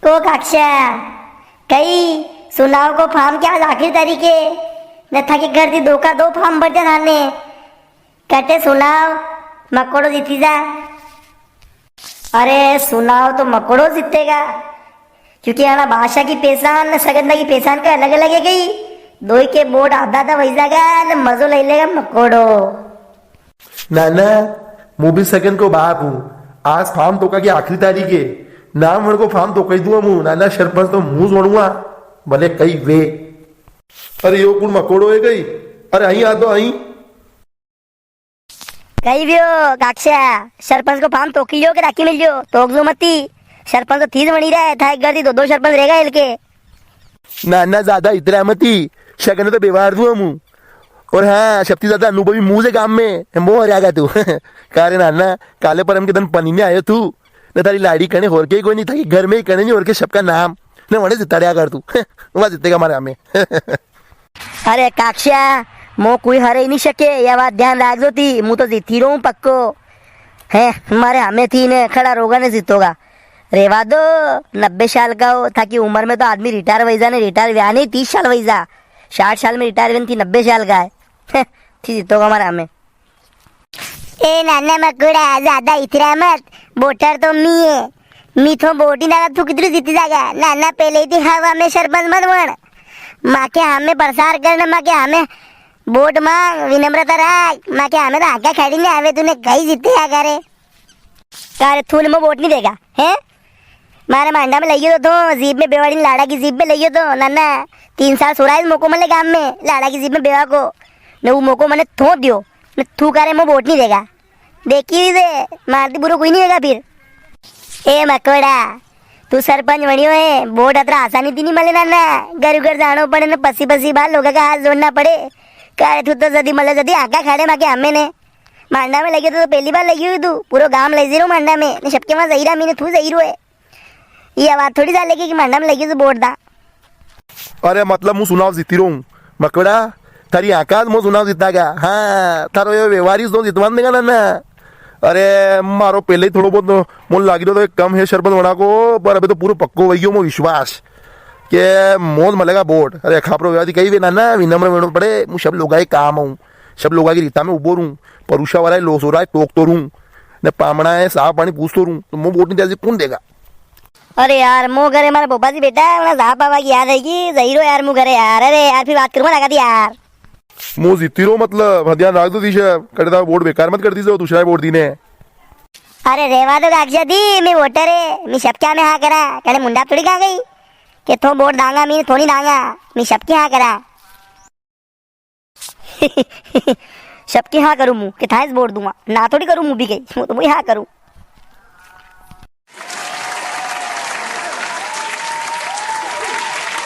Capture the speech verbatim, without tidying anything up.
तो काक्षा, कई सुनाव को फार्म के आज आखिरी तारीख है, ने थाके घर थी दो का दो फार्म भर दिया थाने। कटे सुनाव, मकोड़ो जीती जा। अरे सुनाव तो मकोड़ो जीतेगा, क्योंकि आना बादशाह की पहचान ने सगंदा की पहचान का अलग अलग है कई। दोई के वोट आधा आधा वही जागा ने मजो ले लेगा मकोड़ो। नाना, मु भी सगन को बाप हूँ। आज फार्म तोका की आखिरी तारीख है। नाम वण को फार्म तोका ही दूंगा मु। नाना, सरपंच तो मु ज वणूंगा, भले कई वे। अरे, यो कुण मकोड़ो है कई? अरे, अहीं आ तो, अहीं। कई व्यो, काक्षा? सरपंच को फार्म तोकी लियो के राखी मिल लियो? तोक जो मती। सरपंच तो थी ज वणी रहा है, था एक घर थी दो दो सरपंच रहेगा इलके। ना, ना, ज्यादा इतरा मती, सगन तो बेवार दूं हमू। और हाँ, सबती ज्यादा अनुभवी मु ज गाम में, मोह रहा तू। का रे नाना, काले परम के दन पनी ने आयो तू, ने थारी लाड़ी कने होर के कोई नी, थाके घर में ही कने नी होर के सबका नाम, ने वणे जिताड़या कर तू। वा जीतेगा मारे हमें। अरे काक्षा, मो कोई हरे ही नी सके, या बात ध्यान राख जो थी, मु तो जीती रहूं पक्को। है, मारे हमें थी ने खड़ा रोगा ने जीतोगा। रेवा दो, नब्बे साल का हो, थाकी उम्र में तो आदमी रिटायर वही जा ने, रिटायर व्या नी तीस साल वही जा, साठ साल में रिटायर वेन थी नब्बे साल का है। थी जीतोगा मारा हमें। ए नाना मकोड़ा, ज्यादा इतरा मत, वोटर तो मी है, मी थो वोट ही ना, तू किधर जीती जागा? नाना पहले ही थी हवा में सरपंच मत बन, माके हमें प्रसार करना, माके हमें वोट मांग, विनम्रता राख, माके हमें तो आगे खड़ी नी आवे, तूने कई जीते आगा रे। का रे, तूने मो वोट नी देगा, हैं? मारे मांडा में लइयो तो, जीप में बेवाड़ी ने लाड़ा की जीप में लइयो तो, नाना, तीन साल सुराइल मोको मले गाम में, लाड़ा की जीप में बेवा को, ने वो मोको मने थोप दियो, ने तू का रे मो वोट नी देगा। देखी भी दे, मारती बुरो कोई नी होगा फिर। ए मकोड़ा, तू सरपंच बनियो है, वोट अतरा आसानी थी नी मले नाना, घर घर जानो पड़े ने पसी पसी बार लोगों का हाथ जोड़ना पड़े। का रे, तू तो जदी मले जदी आका खाड़े माके हमें ने। मांडा में लगे तो, तो पहली बार लगी हुई तू, पूरो गांव ले जी रो मांडा में, ने सबके वहां जहीरा मीने तू जहीरो है। ये बात थोड़ी जा लगी कि मांडा में लगी तो वोट दा। अरे मतलब मु सुनाव जीती रहूं। मकोड़ा, थारी आकाश मो सुनाव जीता गया। हाँ, थारो ये व्यवहार ही तो जितवान देगा ना, ना। अरे, मारो पहले ही थोड़ो बहुत मोन लागी रहो तो एक कम है सरपंच वणा को, पर अबे तो पूरो पक्को वही गयो मो विश्वास के मोज मलेगा वोट। अरे, खापरो व्यवहार कई वे ना, ना, विनम्र वेणो पड़े, मु सब लोगा ही काम आऊं, सब लोगा की रीता में उबो रहूं, परुषा वाला ही लोसो रहा है, टोक तो रहूं, ने पामणा है, साफ पानी पूछ तो रहूं, तो मो वोट नी दे, कुण देगा? अरे यार, मो घरे मारे बोबा जी बेटा, उन्हें जा पावा की याद है कि जहीरो यार, मु घरे यार। अरे यार, फिर बात करूंगा लगा दी यार। मु जीती रो मतलब, हाँ, ध्यान राख दो दिशा, कड़े दा वोट बेकार मत कर दीजो, दूसरा वोट दीने। अरे रेवा दो कागजा दी, मैं वोटर है, मैं सबके हमें हाँ करा, कड़े मुंडा थोड़ी कहा गई कि थो वोट दांगा, मैं थो नी दांगा, मैं सबके हाँ करा। सबके हाँ करूँ मु, कि थाइस वोट दूंगा, ना थोड़ी करूँ मु भी गई, मु तो वही हाँ करूँ।